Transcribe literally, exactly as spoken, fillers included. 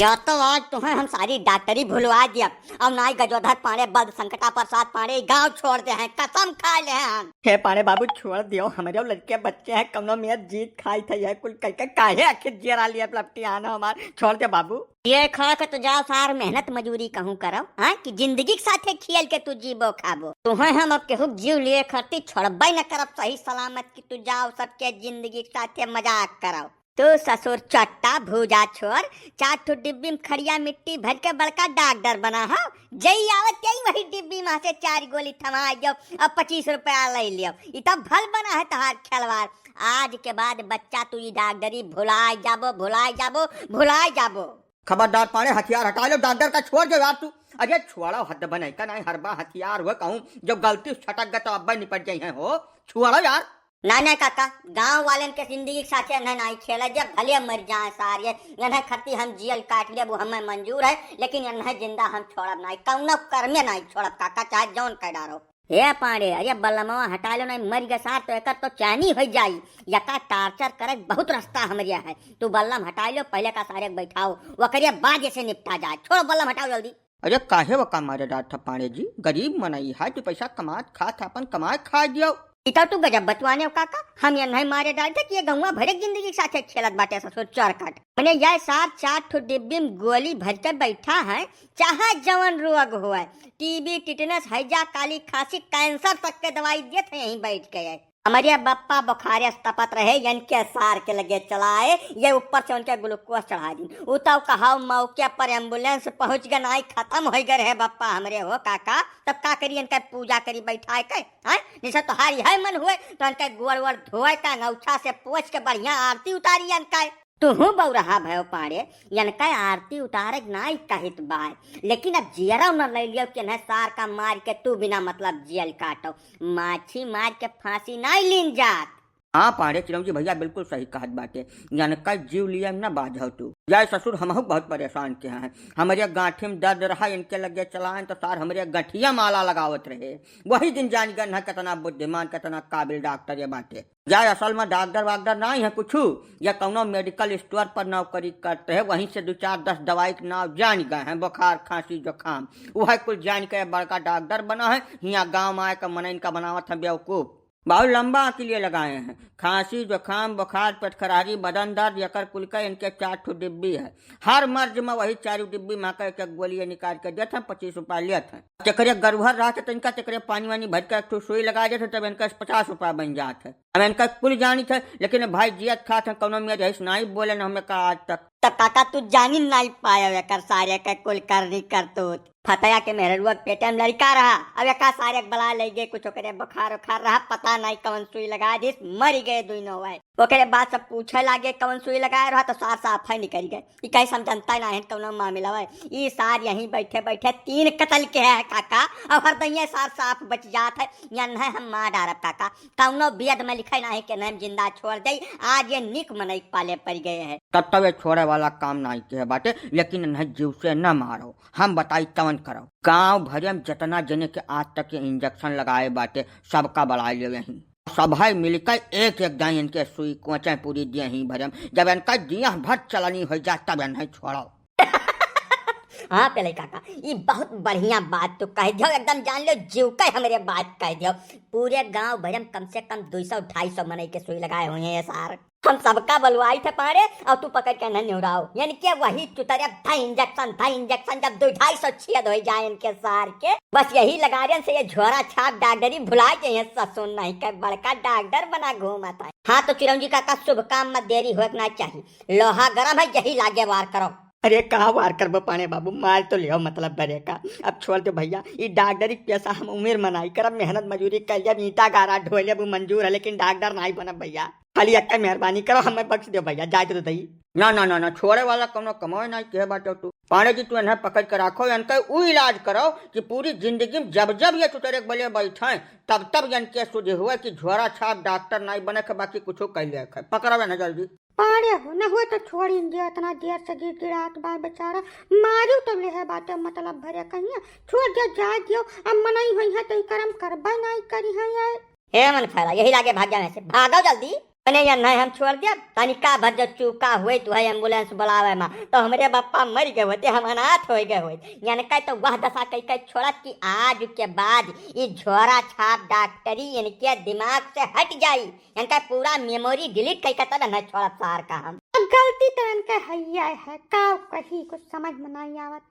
या तो आज तुम्हें हम सारी डॉक्टरी भुलवा दिया। अब नाई गजोधर पांड़े, बद संकटा प्रसाद पांड़े, गांव छोड़ दे हैं, कसम खा ले हैं हम। हे पांड़े बाबू, छोड़ दियो, हमरे लड़के बच्चे हैं, कौनो में जीत खाई थे, यह कुल कह के काहे आखिर जियरा लिए लपटियान हमार, छोड़ दे बाबू। ये खा के तो जाओ सार, मेहनत मजूरी कहूँ करो, हाँ, कि जिंदगी के साथे खेल के तू जीबो खाबो। तुम्हें हम अब केहू जीव लिए खरती छोड़बे न करब, सही सलामत कि तू जाओ सबके जिंदगी के साथे मजाक करो। तू ससुर चट्टा भूजा छोर, चार ठो डिब्बी में खड़िया मिट्टी भर के बड़का डॉक्टर बना हो। जई आवत यही वही डिब्बी में से चार गोली थमा जाओ और पच्चीस रुपया ले लियो। ई तब भल बना है तहार खिलवाड़। आज के बाद बच्चा तू ई डॉक्टरी भुलाए जाबो, भुलाए जाबो, भुलाए जाबो। खबरदार पांड़े, हथियार हटा लो, डॉक्टर का छोड़ दो यार तू। अरे छोड़ो, हद बने का नहीं, हर बार हथियार हुए कहूँ, जब गलती से छटक गए तो अब्बे निपट जाई हैं हो, छोड़ो यार। ना ना काका, गांव वालन के जिंदगी के साथे इन्हें नहीं खेला, जब भले मर जाए सारे, इन्हें खरती हम जियल काट लेब, वो हमें मंजूर है, लेकिन इन्हें जिंदा हम छोड़ब नहीं, कौनो कर्मे नहीं छोड़ब काका, चाहे जौन कह डारो। हे पांड़े, अरे बल्लमवा हटा लो नहीं, मर गए सार तो एकर तो चानी हो जाई। यका टार्चर करे बहुत रास्ता हमरिया है। तू बल्लम हटा लो, पहले का सारे के बैठाओ, वकरे बाद जैसे निपटा जाए। छोड़ बल्लम, हटाओ जल्दी। अरे काहे वका मारे डांट था पांड़े जी, गरीब मनई है, तू पैसा कमात खात है, अपन कमाए खा दियो। इता तू गजब बतवाने हो काका, हम ये नहीं मारे डांट थे कि ये गौवा भरे जिंदगी के साथे खेलत बाटे ससुर चरकट। मने यह सार चार ठो डिब्बी में गोली भर के बैठा है, चाहे जवन रोग होए, टीबी, टिटनस, हैजा, काली खांसी, कैंसर तक के दवाई देत है यहीं बैठ के। हमरे बप्पा बुखारे से तपत रहे, इनके सार के लगे चलाए, ये ऊपर से उनके ग्लूकोज चढ़ा दी। उ तब कहाव मौके पर एम्बुलेंस पहुंच गए, नाई खत्म हो गए रहे बप्पा हमरे हो काका। तब का करी, इनके पूजा करी बैठाए के, हैं? जैसे तोहारी है मन हुए तो इनके गोड़ वोड़ धोए का, अंगौछा से पोछ के बढ़िया आरती उतारी इनका। तुहूँ बौरहा भयो पाड़े, यनका आरती उतारे के नाई कहित बाय, लेकिन अब जियरा न ले लियो कि इन्हें सार का मार के तू बिना मतलब जियल काटो। माछी मार के फांसी नाई लीन जात। हाँ पाड़े चिरौंजी भैया बिल्कुल सही कहत बाटे, यनका जीव लिए न बाझो तू। जय ससुर, हमहू बहुत परेशान के हैं, हमरे गांठी में दर्द रहा, इनके लगे चलाएं तो सार हमरे गठिया माला लगावत रहे। वही दिन जान गए न कितना बुद्धिमान, कितना काबिल डॉक्टर ये बाटे। या असल में डॉक्टर वाक्टर नाई है कुछू, या कौनो मेडिकल स्टोर पर नौकरी करते हैं, वहीं से दो चार दस दवाई के नाव जान गए हैं, बुखार, खांसी, जुकाम, वह कुल जान के बड़का डॉक्टर बना है। हियाँ गाँव में आए के मनइन का बनावत हैं बेवकूफ। बहुत लंबा के लिए लगाए हैं, खांसी, जुकाम, बुखार, पेट खरारी, बदन दर्द, यकर कुल का इनके चार ठो डिब्बी है। हर मर्ज में वही चारू डिब्बी में का एक एक गोली निकाल के देत हैं, पच्चीस रुपया लेत हैं। जेकरे गरुहर रहत है, तनिका तेकरे पानी वानी भर के एक ठो सुई लगा देत है, तब इनका पचास रुपया बन जात है। हम इनका कुल जानित है, लेकिन भाई जियत खात है, कौनो में जैस नाई बोले न हमें का आज तक। तब काका तू जानी नाई पायो एकर सारे के कुल करनी करतूत। फतया के मेहररुआ के पेटे में लड़का रहा, अब एका सारे के बला ले गए, कुछ ओकरे बुखार उखार रहा, पता नाई कौन सुई लगा दिस, मरी गए दुइनो वै। ओकरे बाद सब पूछे लागे कौन सुई लगाए रहा, तो सार साफ है निकल गए। ई कहीं समझनता ही ना है कौनो मामला है। ई सार यहीं बैठे बैठे तीन कतल के है काका, और हर दहिये सार साफ बच जात है। या नहीं हम मार डारब काका, कौनो बेद में लिखे नहीं कि नहीं हम जिंदा छोड़ दे। आज ये निक मनई के पाले पड़ गए हैं। तब तब ये छोड़े वाला काम नहीं के बाटे, लेकिन इन्हें जीव से न मारो, हम बताई तवन करो। गांव भरे में जितना जने के आज तक ये इंजेक्शन लगाए बाटे, सबका बला ले यहीं। सभई मिलकर एक एक दाई इनके सुई कोचे पूरी दिए ही भरम। जब इनका दिया भर चलनी हो जाए तब इन्हें छोड़ो। हाँ पेलई काका, ई बहुत बढ़िया बात तू कह दियो, एकदम जान लो जीव के हमरे बात कह दियो। पूरे गांव भरम कम से कम दो सौ ढाई सौ मनई के सुई लगाए हुए हैं ये सार। हम सबका बलवाई थे पाड़े और तू पकड़ के इन्हें निहुराओ, यानी कि वही चुतरे धा इंजेक्शन धा इंजेक्शन, जब दो ढाई सौ छेद हो जाए इनके सार के, बस यही लगारियन से ये झोरा छाप डॉक्टरी भुला जाए, ससुर नहीं के बड़का डॉक्टर बना घूमत है। हाँ तो चिरौंजी काका शुभ काम में देरी होए के ना चाहिए, लोहा गरम है यही लागे वार करो। अरे का वार करबो पाड़े बाबू, मार तो लियो मतलब बरे का। अब छोड़ दो भैया, ई डॉक्टरी के पैसा हम उम्र में नाई करब, मेहनत मजूरी कर लेब, ईंटा गारा ढोए लेब, उ मंजूर है, लेकिन डॉक्टर नाई बनब भैया। खाली एक मेहरबानी करो, हमें बख्श दो भैया, जाए तो दई। ना ना ना ना, छोड़े वाला कौनो कमाए नाई के बाटे तू। पाड़े जी तू इन्हें पकड़ के रखो, इनका उ इलाज करो कि पूरी जिंदगी में जब जब ये चुतरे के बले बैठे तब तब इनके सुधि हुए कि झोरा छाप डॉक्टर नाई बने के बाकी कुछ कर ले। पकड़ो इन्हें जल्दी। पाड़े हो, न हुए तो छोड़ ही दियो, इतना देर से गिड़गिड़ात बा बेचारा, मारू तो ले है बाटे मतलब भरे कहिया, छोड़ दियो, जाए दियो, अब मनई होई है तो ई करम करबे नाई करी है ये। हे मन फैला, यही लागे भाग जावे से, भागो जल्दी। अने या नहीं हम छोड़ दिया, तनिका भर जो चूका हुए तो है एम्बुलेंस बुलावे मा, तो हमरे बापा मर गए होते, हम अनाथ हो गए होते। इनके तो वह दशा कई कई छोड़ा कि आज के बाद ये झोरा छाप डॉक्टरी इनके दिमाग से हट जाई, इनका पूरा मेमोरी डिलीट कई के तब नहीं छोड़ा सार का हम। अब गलती तो इनके हैया है, का कही कुछ समझ में नहीं आवत।